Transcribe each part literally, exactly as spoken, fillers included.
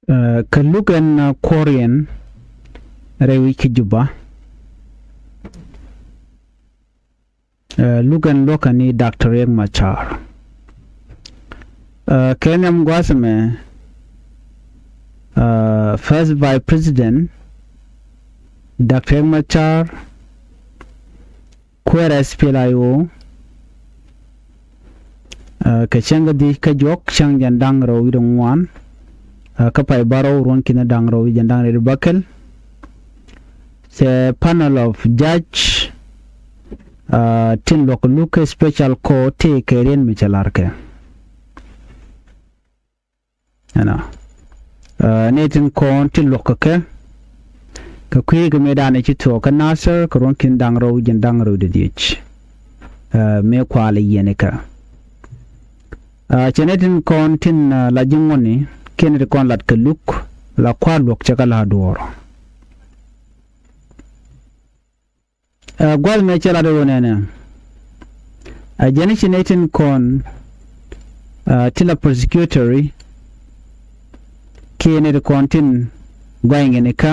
Ɛ, kɛ luk ɛn, ɛ, kuɔriɛn rɛy wi̱c kä Juba. Ɛ, luk ɛn luɔ̱kä ni Doctor Riek Machar. Ɛ, kɛ nhiam gua̱a̱th ɛmɛ, ɛ, First Vice President Doctor Riek Machar, kuɛɛr S P L A I O, ɛ, kɛ cäŋ kä dhieec kä juɔ̱k, cäŋ jiɛn da̱ŋ rɛw wi̱cdɛ ŋuan, ɛ, kä pay bärɔw ruɔ̱n ki̱n da̱ŋ rɛw wi̱cdɛ da̱ŋ rɛw bäkɛl. Cɛ panel of judge, ɛ, tin luɔ̱k luk kä special court tëë kɛ riet mi cɛ la̱rkɛ. Ɛnɔ. Ɛ, nɛy tin kɔn tin luɔ̱k kɛ kɛ, kɛ kui̱ kɛ mëëdan ci thuɔɔk kä Nasir kɛ ruɔ̱n ki̱n da̱ŋ rɛw jiɛn da̱ŋ rɛw wi̱cdɛ dhieec. Ɛ, mëë kual i̱ yiɛn ikä. Ɛ, cɛ nɛy tin kɔn tin, ɛ, la ji̱ ŋuɔ̱tni, kiɛ nɛy tin kɔn lat kɛ luk, la kua̱r luɔ̱k cɛ kɛ la duɔ̱ɔ̱r. Ɛ, gua̱th mɛ cɛ lat i̱ ɣöö nɛnɛ, ɛ, jɛn i̱ ci nɛy tin kɔn, ɛ, ti la prosecutory, kiɛ nɛy ti kɔn tin gua̱ny kɛn ikä,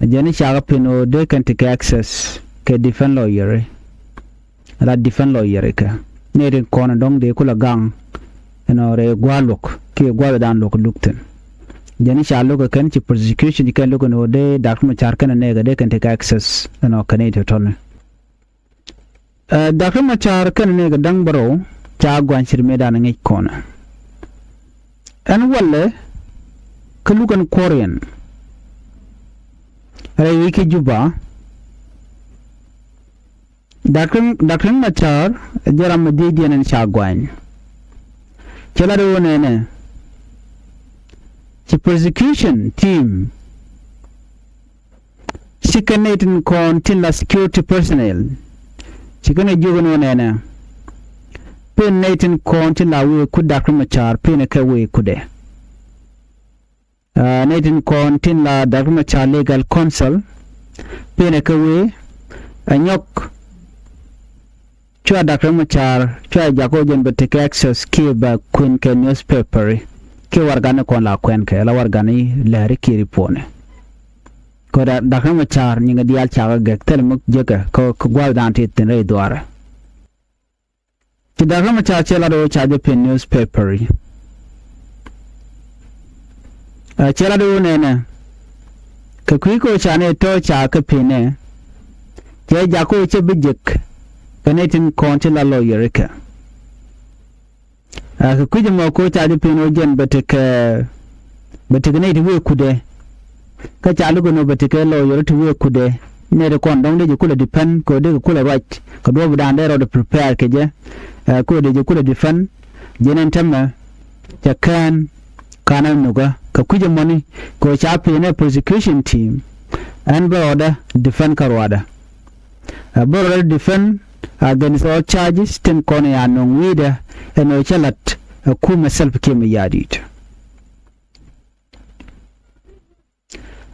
ɛ, jɛn i̱ cakɛ pen ɣöö dee kɛn ti kɛ access kɛ defense lawyer i̱ la defense lawyer ikä. Nɛy tin kɔn dɔ̱ŋ dee kulɛ gaŋ ɛnɔ rɛy gua̱a̱th luɔ̱k kiɛ gua̱a̱th dan luɔ̱k luk thi̱n. Jɛn i̱ ca lo̱k ɛ kɛn ci prosecution ci kɛn lo̱k ɛn ɣöö dee Doctor Machar kɛn ɛ nɛɛkɛ dee kɛn tekɛ access ɛnɔ kɛn i̱ tɔ̱tɔ̱ni. Ɛ, Doctor Machar kɛn ɛ nɛɛkɛ da̱ŋ bärɔw ca gua̱ny cir mëëdan ŋi̱c kɔnɛ. Ɛn walɛ kä luk ɛn kuɔriɛn rɛy wi̱c kä Juba. Doctor, Doctor Machar jɛ ram mi dhiecdiɛn ɛn ca guany. Cɛ lat ɣöö nɛnɛ, ci prosecution team, ci kɛn nɛy tin kɔn tin la security personnel, ci kɛn ɛ jiök ɛn ɣöö nɛnɛ, pen nɛy tin kɔn tin la wëë kut Doctor Machar, pen ɛ kɛ wëë kutdɛ. Aa, nɛy tin kɔn tin la Doctor Machar legal counsel, penɛ kɛ wee, ɛ nyɔk, cua Doctor Machar, cua jak ɔ jɛn bɛ tekɛ access kiɛ bɛ kuɛn kɛ newspaper, kiɛ warɛgani kɔn la kuɛn kɛ, la warɛgani lääri kiɛ ripuɔni. Kɛ Doctor Machar nyiŋɛ diaal cakɛ gɛk, thilɛ mi jekɛ kɛ, kɛ gua̱thdan ti thi̱n rɛy dhuaarɛ. Ci Doctor Machar cɛ lat ɣöö ca jɛ pen newspaper i̱. Aa, cɛ lat ɣöö nɛnɛ, kɛ kui̱ kɛ ɣöö ca nɛy tɔ̱ ca kɛ penɛ, cɛ jak ɣöö cɛ bi jek kɛ nɛy tin kɔn ti la lawyer ikɛ. Aa, kɛ kui̱c ɛmɔ kɛ ɣöö ca jɛ pen ɣöö jɛn bɛ tekɛ, bɛ tekɛ nɛy ti wëë kutdɛ. Kä ca luk ɛn ɣöö bɛ tekɛ lawyer ti wëë kutdɛ, nɛy ti kɔn dɔ̱ŋ dee jɛ kulɛ defend, kɛ ɣöö dee kɛ kulɛ ruac kɛ duɔ̱ɔ̱pdan dee rɔɔdɛ prepare kɛ jɛ, ɛ, kɛ ɣöö dee jɛ kulɛ defend. Jɛn ɛn täämɛ cɛ kään, ka̱n ɛ nhökä kɛ kui̱c ɛmɔni, kɛ ɣöö ca penɛ prosecution team, ɛn bä rɔɔdɛ defend kä ruaadɛ. Ɛ, bä rɔɔdɛ defend against all charges tin kɔn ya nöŋ wi̱i̱dɛ ɛn ɣöö cä la̱t ɛ kumɛ Salva Kiir Mayardit.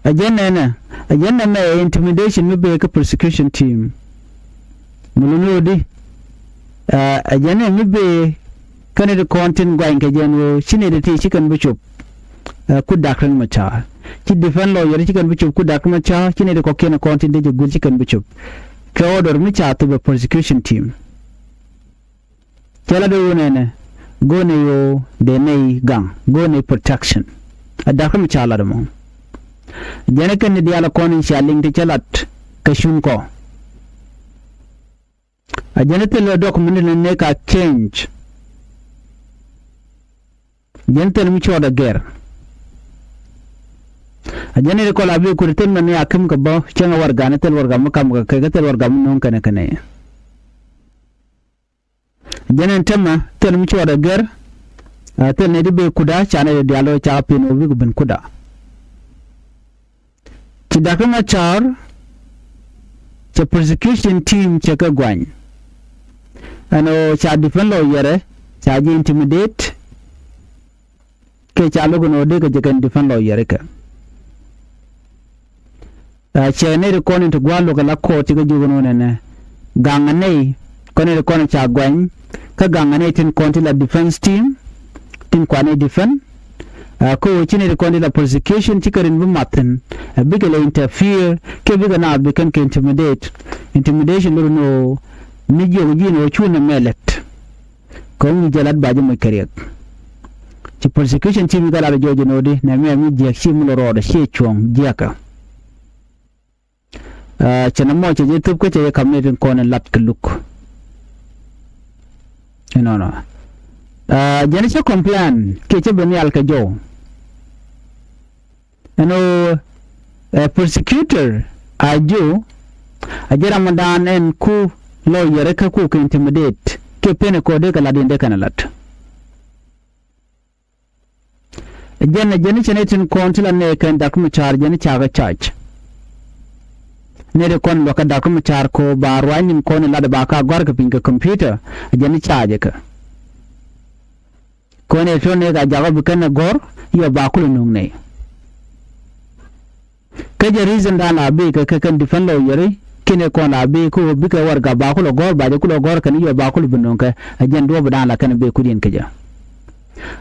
Ɛ jɛn nɛnɛ, ɛ jɛn nɛmɛ ɛ intimidation mi bëë kä prosecution team. Mi luni ɣöö di, ɛ, ɛ jɛn nɛ mi bëë kä nɛy ti kɔn tin guany kɛ jɛn ɣöö ci nɛy ti ti ci kɛn bi cop, ɛ, kut Doctor Machar. Ci defense lawyer ci kɛn bi cop kut Doctor Machar, ci nɛy ti kɔ̱kiɛn kɔn tin dee jɛ guil ci kɛn bi cop. Kɛ order mi ca thop ɛ prosecution team. Cɛ lat ɣöö nɛnɛ, go̱o̱nɛ ɣöö dee nɛy gaŋ, go̱o̱nɛ protection. Ɛ Doctor Machar lat ɛmɔ. Jɛn ɛ kɛn ni diaal ɛ kɔn in cia liŋ ti cɛ lat kɛ cuŋ kɔ. Ɛ jɛn ɛ thil ɛ document ni nɛy ka change. Jɛn thil mi cuɔt ɛ gɛr. Ɛ jɛn ɛ kɔl a bi kut thil mɛ ni a kim kɛ bä cäŋ ɛ warɛga ni thil warɛga mi kam kɛ kɛ thil warɛga mi no̱o̱ŋ kɛnɛ kɛnɛ. Jɛn ɛn täämɛ thil mi cuɔt ɛ gɛr, ɛ, thil nɛy ti bëë kutdä, ca nɛy ti diaal ɣöö ca pin ɣöö bikɛ ben kutdä. Ci Doctor Machar, cɛ prosecution team cɛ kɛ guany. Ɛn ɣöö ca defense lawyer ɛ, ca jɛ intimidate. Kɛ ca lo̱k ɛn ɣöö dee kɛ jɛ kɛn defense lawyer ikɛ. Ɛ, cɛ nɛy ti kɔn in ti gua̱a̱r luɔk ɛ la court ti kɛ jiök ɛn ɣöö nɛnɛ. Gaŋ ɛ nɛy kɔn in ti kɔn in ca guany. Kä gaŋ ɛ nɛy tin kɔn ti la defense team. Tin kuan ɛ defend. Ɛ, kä ɣöö ci nɛy ti kɔn ti la prosecution ci kɛ rin bi mat thi̱n, ɛ, bikɛ lɛ interfere kiɛ bikɛ naath bi kɛn kɛ intimidate. Intimidation lori ni ɣöö mi jiök ji̱n ɣöö cu nɛmɛ lät, kɛ ɣöö mi jɛ la̱t ba ji̱ moc kɛ riɛk. Ci prosecution team kɛ lat ɛ jɔɔc ɛn ɣöö di nɛmɛ mi jiäk ci mi lɔ rɔɔdɛ ciɛ cuɔ̱ɔ̱ŋ jiäkä. Ɛ, cɛ nɛmɔ cɛ jɛ thop kä cɛ jɛ ka̱m nɛy tin kɔn in lat kɛ luk. Inɔnɔ. Ɛ, jɛn cä complain kiɛ cä ben nhial kɛ jɔw. Ɛn ɣöö, ɛ, prosecutor a jiö a ji̱ ramdan ɛn ku lawyer kä ku kɛ intimidate kiɛ pen kɔ dee kɛ lat in dee kɛn lat. Jɛn, jɛn cɛ nɛy tin kɔn ti la nɛɛkɛ Dak Macar jɛn cakɛ charge. Nɛy ti kɔn luäk kɛ Dak Macar kɔ ba ruac nin kɔn in lat ba ka gɔ̱a̱r kɛ piny kɛ computer, jɛn charge kɛ. Kɔn ɛ tɔ̱ nɛɛk a jakɔ bi kɛn ɛ gɔ̱r, yɔ ba kulɛ nuŋ nɛy. Kä jɛ reason dan la bi kɛ kɛ kɛn defend lawyer kiɛ nɛy kɔn la bi kä ɣöö bikɛ warɛga ba kulɛ gɔ̱r, ba jɛ kulɛ gɔ̱r kɛn yɔ ba kulɛ bi nuŋ kɛ, ɛ jɛn duɔ̱ɔ̱p dan la kɛn bi kudiɛn kɛ jɛ.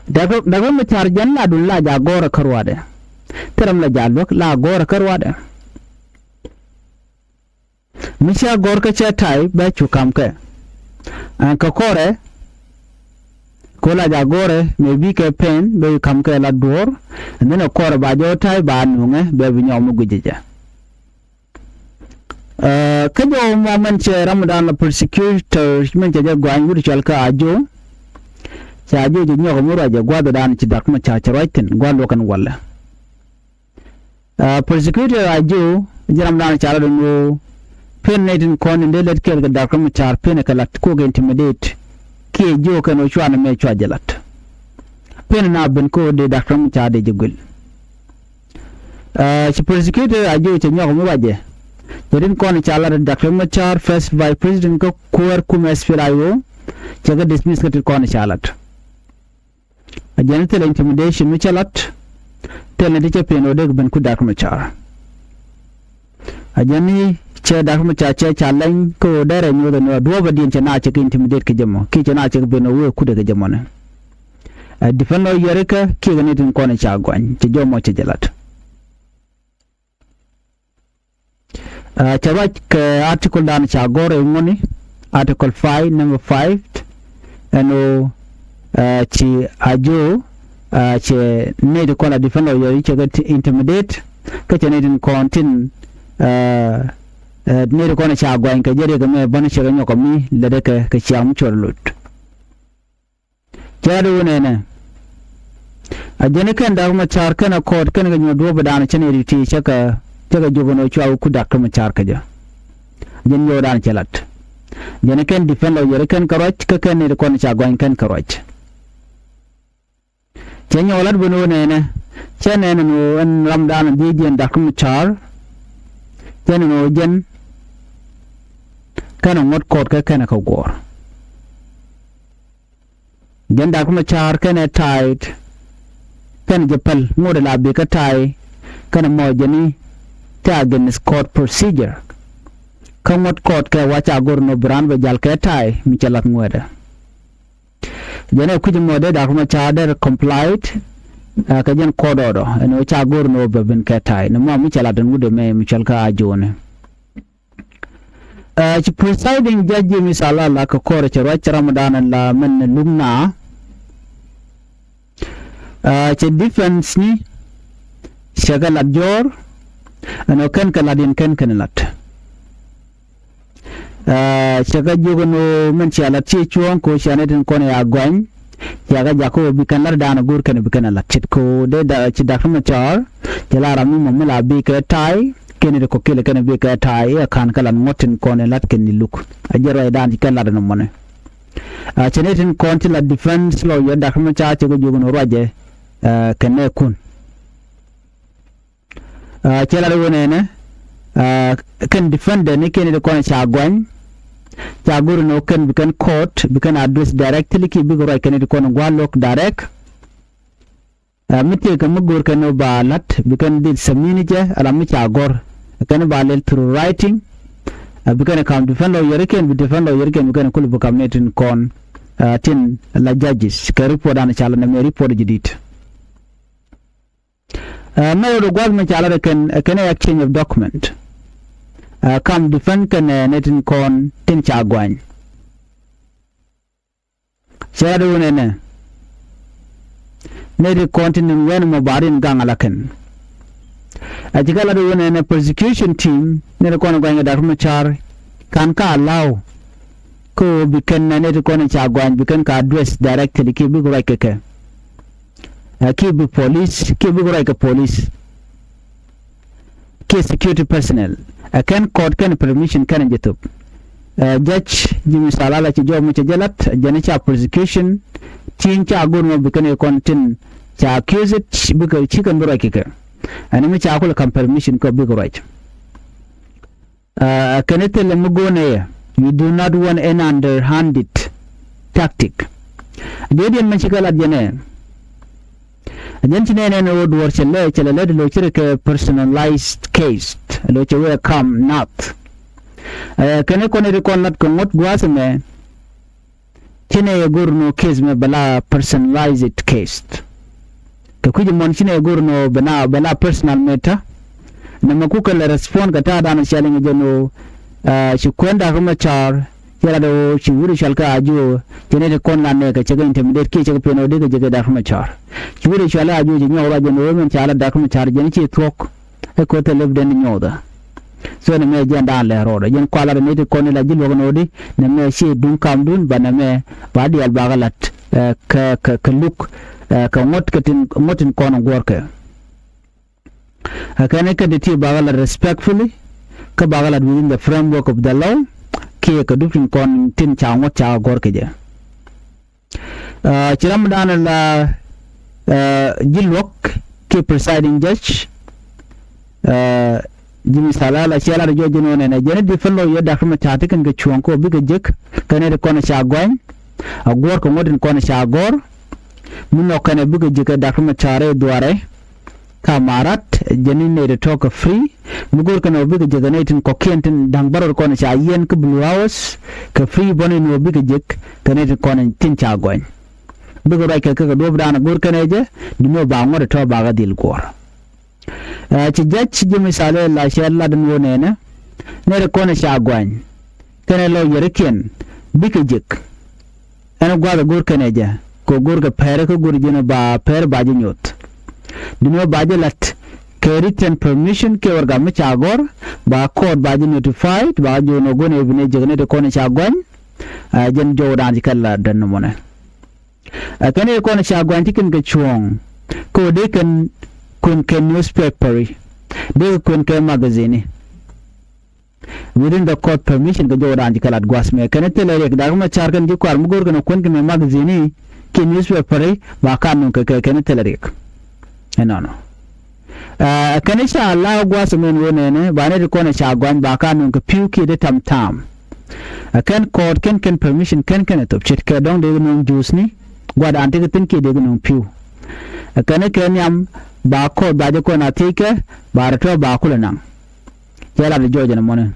Dak, Dak Macar jɛn la dun la ja gɔ̱r kä ruaadɛ. Thil ram la ja luäk la gɔ̱r kä ruaadɛ. Mi cia gɔ̱r kä cɛ tay bɛ cu ka̱m kɛ. Ɛn kɛ kɔrɛ, ko la ja gɔrɛ mëë bikɛ pen bɛ ka̱m kɛ la duɔ̱ɔ̱r. And then ɛ kɔrɛ ba jɛ wä tay ba nuŋɛ bɛ bi nyɔk mi guic jɛ. Ɛ, kä jɛ wä mɔ mɛn cɛ ramdan la prosecutor mɛn cɛ jɛ guany wut cɔal kä Ajo. Cɛ Ajo jɛ nyɔk mi ruac jɛ gua̱th dan ci Dak Macar cɛ ruac thi̱n gua̱th luɔk kɛn walɛ. Ɛ, prosecutor Ajo ji̱ ramdan ca lat ɛn ɣöö pen nɛy tin kɔn in dee lät kɛɛl kɛ Dak Macar pen kɛ lat kok intimidate kiɛ jiök kɛn ɣöö cuanɛ mɛ cua jɛ lat. Pen na ben kok dee Dak Macar dee jɛ guil. Ɛ, ci prosecutor Ajo cɛ nyɔk mi ruacɛ. Cɛ tin kɔn ca lat Dak Macar first vice president kä kuäär kumɛ S P L A I O cɛ kɛ dismiss kä tin kɔn ca lat. A jɛn thilɛ intimidation mi cɛ lat. Thilɛ ti cɛ pen ɣöö dee kɛ ben ku Dak Macar. A jɛn ni cɛ Dak Macar cɛ ca lɛny kä ɣöö derɛ nyuɔth ɛn ɣöö duɔ̱ɔ̱p a diɛn cɛ na cɛ kɛ intimidate kɛ jɛ mɔ kiɛ cɛ na cɛ kɛ ben ɣöö wee kudɛ kɛ jɛ mɔnɛ. Ɛ defend lawyer kɛ kiɛ kɛ ni tin kɔn ca guany cɛ jɔmɔ cɛ jɛ lat. Ɛ, cɛ ruac kɛ article dan ca gɔr ɛ ŋuɔni, article five, number five, ɛn ɣöö, ɛ, ci Ajo, ɛ, cɛ nɛy ti kɔn la defend lawyer cɛ kɛ ti intimidate kä cɛ nɛy tin kɔn tin, ɛ, ɛ, nɛy ti kɔn ca guany kɛ jɛ riɛk ɛmɛ bän cɛ kɛ nyɔk kɛ mi lätdɛ kɛ kɛ ciaŋ mi cuɔr lot. Cɛ lat wä nɛnɛ. A jɛn kɛn Dak Macar kɛn a kɔɔt kɛn kɛ nyuɔ̱th duɔ̱ɔ̱p dan cɛ nɛy ti ti cɛ kɛ, cɛ kɛ jiök ɛn ɣöö cua wä ku Dak Macar kä jɛ. Jɛn yio̱w dan cɛ lat. Jɛn kɛn defend lawyer kɛn kɛ ruac kä kɛn nɛy ti kɔn ca guany kɛn kɛ ruac. Cɛ nyɔk lat ben wä nɛnɛ. Cɛ nɛnɛ ni ɣöö ɛn ramdan dhiecdiɛn Dak Macar. Cɛ nɛnɛ ɣöö jɛn kɛn a ŋuɔ̱t kɔɔt kä kɛn kɛ guɔ̱ɔ̱r. Jɛn Dak Macar kɛnɛ ta̱a̱, kɛn jɛ päl ŋot la bikɛ ta̱a̱, kɛn mɔ jɛn i̱ te against court procedure. Kä ŋuɔ̱t kɔɔt kɛ wa ca go̱r nɔ bi raan bɛ jal kɛ ta̱a̱ mi cɛ lath ŋuɛɛdɛ. Jɛn ɛ kui̱c mɔ dee Dak Macar dee complied, ɛ, kɛ jɛn court order ɛn ɣöö ca go̱r nɔ bɛ ben kɛ ta̱a̱ ni mɔ mi cɛ lath ɛn wut ɛmɛ mi cɔl kä Ajooni. Ɛ, ci presiding judge James Alala kɛ kɔrɛ cɛ ruac ramdan la mɛn luk na. Ɛ, cɛ defense ni cɛ kɛ lat jɔr ɛn ɔ kɛn kɛ lat in kɛn kɛn lat. Ɛ, cɛ kɛ jiök ɛn ɔ mɛn cia lat ci cuɔ̱ɔ̱ŋ ko cia nɛ tin kɔn ya gɔny. Cia kɛ jak ko bi kɛn lat dan go̱r kɛn bi kɛn lat cit ko dee da ci Dak Macar. Cɛ la ram mi mɔ mi la bi kɛ ta̱a̱ kɛn ri kɔ kil kɛn bi kɛ ta̱a̱ i̱ ɛ ka̱n kɛ lat ŋuɔ̱t tin kɔn in lat kɛn ni luk. A jɛ ruacdan ci kɛn lat ɛn mɔnɛ. A cɛ ni tin kɔn ci la defense lawyer Dak Macar cɛ kɛ jiök ɛn ruacɛ, ɛ, kɛn nɛ kun. A cɛ lat wä nɛnɛ, a kɛn defender ni kɛn ri kɔn ca guany. Ca go̱r ɛn ɔ kɛn bi kɛn court bi kɛn address directly ki bikɛ ruac kɛn ri kɔn gua̱a̱ lo̱k direct. Ɛ, mi tëëkɛ mi go̱o̱rkɛ ni ba la̱t bi kɛn dhil submit ni jɛ ala mi ca gɔ̱r kɛn ba lɛl through writing. Ɛ, bi kɛn ka̱m defend lawyer kɛn bi defend lawyer kɛn bi kɛn kul bi ka̱m ni tin kɔn, ɛ, tin la judges kɛ report an ca la nɛmɛ report jɛ di̱t. Ɛ, mɛ rot ɛ gua̱th mi ca lat ɛ kɛn, ɛ kɛn ɛ exchange of document. Ɛ, kam defend kɛn ɛ nɛy tin kɔn tin ca gɔany. Cɛ lat ɛ wun ɛnɛ nɛy tin kɔn tin ŋuɛn mɔ ba rin gaŋ ala kɛn. Ɛ, ci kɛ lat ɛ wun ɛnɛ prosecution team nɛy tin kɔn gɔany kɛ Doctor Machar kan ka allow kä bi kɛn ɛ nɛy tin kɔn ca gɔany bi kɛn ka address directly kiɛ bikɛ ruac kɛ kɛ. Ɛ, kiɛ bi police, kiɛ bikɛ ruac kɛ police kiɛ security personnel. Ɛ kɛn court kɛn permission kɛn jɛ thop. Ɛ, Judge Jimmy Salala ci jɔw mi cɛ jɛ lat, jɛn ca prosecution team ca go̱r mɔ bi kɛn kɔn tin ca accused bikɛ ci kɛn bi ruac kɛ kɛ. Ɛn mi ca kulɛ kam permission kɛ bikɛ ruac. Ɛ, kɛn thilɛ mi go̱o̱nɛ yɛ, you do not want an underhanded tactic. Diɛdiɛn mɛ cikɛ lat jɛn ɛ. Jɛn ci nɛn ɛn ɣöö duɔ̱ɔ̱r cɛ lɛ cɛ lɛ lät lo̱c ci rɛ kɛ personalized case, lo̱c cɛ wee kam nath. Ɛ, kɛn kɔn ri kɔn lat kɛ ŋuɔ̱t gua̱a̱th ɛmɛ. Ci nɛ yɛ go̱r ni ɣöö case mɛ bɛ la personalized case. Kɛ kui̱c mɔn ci nɛ yɛ go̱r ni ɣöö bɛ na, bɛ la personal matter. Nɛmɛ kukɛ lɛ respond kɛ ta̱a̱ dan cɛ liŋ jɛ ni ɣöö, ɛ, ci kuɛn Doctor Machar, cɛ lat ɣöö ci wi̱r cɔal kɛ Ajuo, cɛ nɛ ti kɔn la nɛɛkɛ cɛ kɛ intimidate kiɛ cɛ kɛ pen ɣöö dee kɛ jɛ kɛ Doctor Machar. Ci wi̱r cɔal Ajuo ci nyɔk ruac jɛ ni ɣöö mɛn ca lat Doctor Machar jɛ ni ci thuɔ̱k. Ɛ koth ɛ lep den nyuuthä. So nɛmɛ jɛn daan lɛ rɔɔdɛ jɛn kualɛ rɛ ni ti kɔn ila ji̱ luɔk ni ɣöö di nɛmɛ ci duŋ kamdun ba nɛmɛ ba diaal bakɛ lat, ɛ, kɛ, kɛ, kɛ luk, ɛ, kɛ ŋuɔ̱t kɛ tin, ŋuɔ̱t tin kɔn guɔ̱rkɛ. Ɛ kɛn kɛ ti ti bakɛ lat respectfully kä bakɛ lat within the framework of the law kiɛ kɛ dup tin kɔn tin ca ŋuɔ̱t ca guɔ̱rkɛ jɛ. Ɛ, ci ram dan la, ɛ, ji̱ luɔ̱k kiɛ presiding judge, ɛ, Jimmy Salala cɛ lat jɔc jɛn ɣöö nɛnɛ jɛn i̱ defend lawyer Doctor Machar ti kɛn kɛ cuɔ̱ɔ̱ŋ kɛ ɣöö bikɛ jek kɛn i̱ ti kɔn ca gɔany a guɔ̱ɔ̱r kɛ ŋuɔ̱t in kɔn ca gɔ̱r mi nhɔk kɛn ɛ bikɛ jek kɛ Doctor Machar i̱ dhuaarɛ. Ka marat jɛn ni nɛy ti tɔ̱ kɛ free mi go̱o̱r kɛn ɛ wä bikɛ jek kɛ nɛy tin kɔ̱kiɛn tin da̱ŋ bärɔt kɔn ca yiɛn kä Blue House kɛ free bɔn in wä bikɛ jek kɛ nɛy tin kɔn tin ca gɔny. Bikɛ ruac kɛ kɛ kɛ duɔ̱ɔ̱p dan go̱o̱r kɛn ɛ jɛ di ni wä ba ŋuɔ̱t ɛ tɔ̱ bakɛ dhil guɔ̱ɔ̱r. Ɛ, ci judge Jimmy Salala cɛ lat in wä nɛnɛ nɛy ti kɔn ca gɔny kɛnɛ lawyer kiɛn bikɛ jek. Ɛn gua̱th go̱r kɛnɛ jɛ kɛ go̱r kɛ pɛr kä go̱r jɛn ba pɛr ba jɛ nyoth. Duni wä ba jɛ lat kɛ written permission kɛ warɛga mi ca gɔ̱r ba court ba jɛ notified ba jɛ wä nɔ go̱n ɛ bi nɛ jek ni ti kɔn ca gɔny. Ɛ, jɛn jɔw dan ci kɛ la dän ni mɔnɛ. Ɛ, kɛn i̱ kɔn ca gɔny ti kɛn kɛ cuɔ̱ɔ̱ŋ kɛ wä dee kɛn kuɛn kɛ newspaper i̱ dee kɛ kuɛn kɛ magazine i̱. Within the court permission kɛ jɔw dan ci kɛ lat gua̱th mɛ kɛn thilɛ riɛk Doctor Machar kɛn ji̱ kuar mi go̱r kɛn kuɛn kɛn mɛ magazine kiɛ newspaper i̱ ba ka nuŋ kɛ kɛ kɛn thilɛ riɛk. Ɛnɔnɔ. Ɛ, kɛn ca la gua̱th mɛn wä nɛnɛ ba nɛ ti kɔn ca gɔny ba ka nuŋ kɛ pi̱w kiɛ di tam tam. Ɛ, kɛn court kɛn kɛn permission kɛn kɛn ɛ thop ce̱tkɛ dɔ̱ŋ dee kɛ nuŋ juice ni gua̱dan ti kɛ thi̱n kiɛ dee kɛ nuŋ pi̱w. Ɛ, kɛn kɛ nhiam ba court ba jɛ kɔn a thiec kɛ ba rɛ tɔ̱ ba kulɛ naŋ. Cɛ lat jɔɔc ɛn mɔnɛ.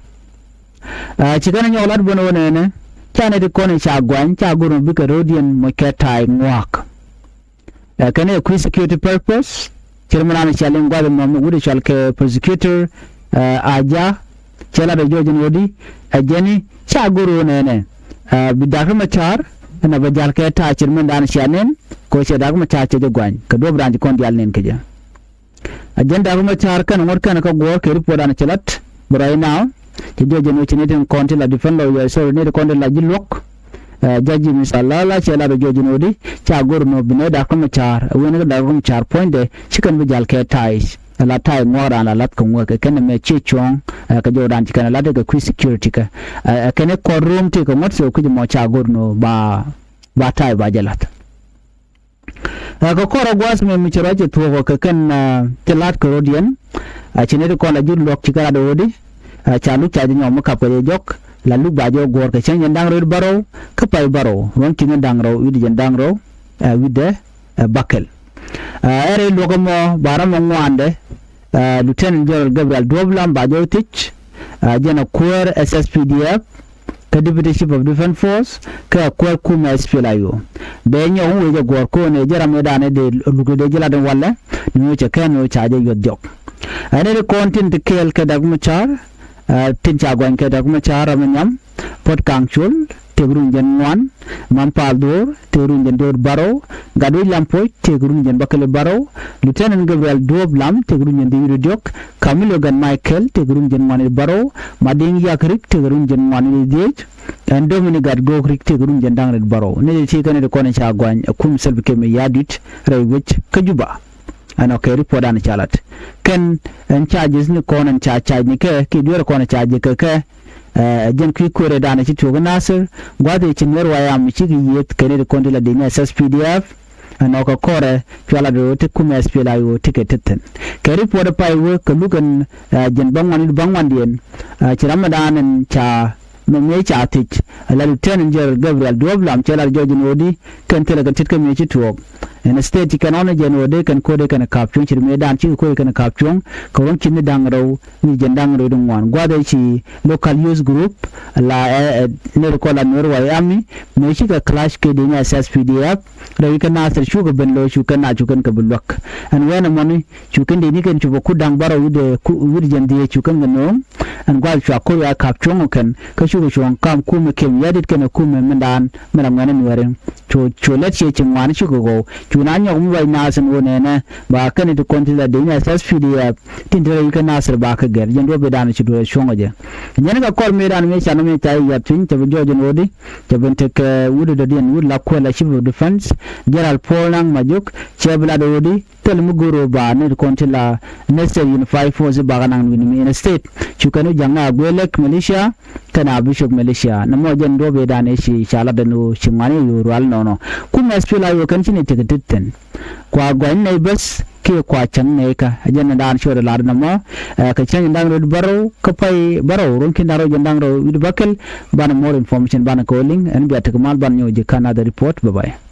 Ɛ, ci kɛn nyɔk lat bun wä nɛnɛ ca nɛ ti kɔn ca guany ca go̱r mi bikɛ ro̱diɛn moc kɛ ta̱a̱ ŋuak. Ɛ, kɛn ɛ kui̱ security purpose cir mi ran ca liŋ guath mɔm wut cɔal kɛ prosecutor, ɛ, Aja. Cɛ lat jɔɔc ɛn wä di ɛ jɛni ca go̱r wä nɛnɛ. Ɛ, bi Doctor Machar ɛn a bɛ jal kɛ ta̱a̱ cir mi dan ca nɛn kɛ wä cɛ Doctor Machar cɛ jɛ guany kɛ duɔ̱p ran ci kɔn dial nɛn kɛ jɛ. A jɛn Doctor Machar kɛn ŋuɔ̱t kɛn kä guɔ̱ɔ̱r kɛ report an cɛ lat bɛ right now. Cɛ jɔɔc ɛn wä ci ni tin kɔn ti la defend lawyer, sorry, ni tin kɔn ti la ji̱ luɔ̱k. Ɛ, Judge Jimmy Salala cɛ lat jɔɔc ɛn wä di ca go̱r nɔ bi nɛ Doctor Machar ɛ wen kä Doctor Machar puɔ̱nydɛ ci kɛn bi jal kɛ ta̱a̱ i̱ la ta̱a̱ i̱ ŋuɔ̱k ran la lath kɛ ŋuɔ̱k kɛ kɛn mɛ ciɛ cuɔ̱ɔ̱ŋ. Ɛ, kɛ jɔɔc ran ci kɛn lat kɛ kui̱ security kɛ. Ɛ, kɛn i̱ court room ti kɛ ŋuɔ̱t so kui̱c mɔ ca go̱r nɔ ba, ba ta̱a̱ i̱ ba jɛ lath. Ɛ, kɛ kɔrɛ gua̱a̱th mɛ mi ci ruac cɛ thuɔ̱k kɛ kɛn, ɛ, ti la̱t kɛ ro̱diɛn. Ɛ, ci nɛy ti kɔn la ji̱ luɔ̱k ci kɛ lat ɛ ɣöödi. Ɛ, ca luk ca jɛ nyɔk mi kap kɛ jɛ jɔk la luk ba jɛ guɔ̱ɔ̱r kɛ cäŋ jɛn da̱ŋ rɛw bärɔw kä pay bärɔw ruɔ̱n ki̱n da̱ŋ rɛw wi̱cdɛ jɛn da̱ŋ rɛw, ɛ, wi̱cdɛ, ɛ, bäkɛl. Ɛ, ɛ rɛy luɔ̱k ɛmɔ ba ram ɛ ŋuandɛ, ɛ, Lieutenant General Gabriel Duɔp Lam ba jɛ wä thiec. Ɛ, jɛn ɛ kuäär S S P D F kä Deputy Chief of Defence Force kä kuäär kumɛ S P L A I O. Bɛ nyɔk wec ɛ guɔ̱ɔ̱r ko̱n ɛ jɛ ram ɛ da̱a̱n ɛ dee luk ɛ dee jɛ lat ɛn walɛ. ni ɣöö cɛ kɛn ɣöö ca jɛ yuɔth jɔk. Ɛn ɛ ti kɔn tin ti kɛɛl kɛ Dak Macar, ɛ, tin ca guany kɛ Dak Macar ram ɛ nhiam, Puɔt Kaŋ Col tëëk run jiɛn ŋuan, Mam Paal Dhuɔr tëëk run jiɛn döör bärɔw, Gatwec Lam Puɔc tëëk run jiɛn bäkɛl bärɔw, Lieutenant Gabriel Duɔp Lam tëëk run jiɛn dhieec wi̱cdɛ diɔ̱k, Kamilio Gat Michael tëëk run jiɛn ŋuan wi̱cdɛ bärɔw, Madiŋ Yak Rik tëëk run jiɛn ŋuan wi̱cdɛ dhieec, ɛn Dominic Gat Gok Rik tëëk run jiɛn da̱ŋ rɛw bärɔw. Ni ti ti kɛn ti kɔn ca guany ɛ kum Salva Kiir Mayardit rɛy wec kä Juba. Ɛn ɔ kɛ report dan ca lat. Kɛn ɛn charges ni kɔn ɛn ca charge ni kɛ, ki duer kɔn ca jɛ kɛ kɛ, ɛ, jɛn kui̱ kueerɛ dan ci tuɔk Nasir, gua̱th i̱ ci Nuɛr White Army ci ki yieth kɛ ni ti kɔn ti la di ni S S P D F, ɛn ɔ kɛ kɔrɛ cua la di ti kumɛ S P L A I O ti kɛ ti thin. Kɛ report pay wee kɛ luk ɛn, ɛ, jɛn bäŋuan wi̱cdɛ bäŋuandiɛn, ɛ, ci ram mi dan ɛn ca mɛ mëë ca thiec, la Lieutenant General Gabriel Duɔp Lam cɛ lar jɔɔc in ɣöö di kɛn thilɛ kɛn tit kä mëë ci tuɔɔk. Ɛn state ci kɛn ɣɔn jɛ in ɣöö dee kɛn ko̱dɛ kɛn ka̱p cuɔ̱ŋ, ci mëë dan cikɛ ko̱dɛ kɛn ka̱p cuɔ̱ŋ kɛ ruɔ̱n ci ni da̱ŋ rɛw wi̱c jɛn da̱ŋ rɛw di ŋuan. Gua̱th ɛ ci local youth group la, ɛ, ɛ, nɛr kɔn la Nuɛr White Army mëë cikɛ clash kɛ di ni S S P D F rɛy kä Nasir cukɛ ben lo̱c, cu kɛn na cu kɛn kɛ bi luäk. Ɛn wɛn ɛmɔni cu kɛn dee ni kɛn cu bä kut da̱ŋ bärɔw wi̱cdɛ ku, wi̱cdɛ jɛn dhieec cu kɛn kɛ nööŋ. Ɛn gua̱th cua ko̱r ya ka̱p cuɔ̱ŋ ɔ kɛn kä cukɛ cuɔ̱ŋ kam kumɛ Kiir Mayardit kɛnɛ kumɛ mindan mi la ŋuɛ̈ni Nuɛri. Cu, cu lät ciɛ ci ŋuani cukɛ gɔw. Cu na nyɔk mi ruac naath ɛn ɣöö nɛnɛ ba kɛn ti kɔn ti la dee ni S S P D F tin te rɛy kä Nasir ba kɛ gɛr. Jɛn duɔ̱p i̱ dan ci duɔ̱p cuɔ̱ŋ ɔ jɛ. Nyɛn kɛ kɔr mëë dan mëë ca nɔmɔ ca yiath piny cɛ bi jɔɔc ɛn ɣöö di cɛ ben tekɛ wut dɔ̱diɛn wut la kuɛl la Chief of Defence General Paul Nang Majok cɛ bi lat ɣöö di thil mi go̱o̱r ɣöö ba ni kɔn ti la Nasir Unified Force bakɛ naŋ wi̱ni mi in state. Cu kɛn wut ja̱ŋ na Aguelek militia kɛn a Bishop militia. Nɛmɔ jɛn duɔ̱p i̱ dan i̱ ci ca lat ɛn ɣöö ci ŋuani ɣöö rual nɔnɔ. Kum S P L A I O kɛn ci ni tekɛ tit thi̱n. Kua gua̱ny nɛy bäth kiɛ kua cäŋ nɛy kä. Jɛn dan ci ɣöö lat nɛmɔ, ɛ, kɛ cäŋ da̱ŋ rɛw bärɔw kä pay bärɔw ruɔ̱n ki̱n da̱ŋ rɛw jɛn da̱ŋ rɛw wi̱cdɛ bäkɛl. Banɛ more information banɛ kɛ ɣöö liŋ ɛn bia tekɛ mal banɛ nyɔk ji̱ kä another report. Bye bye.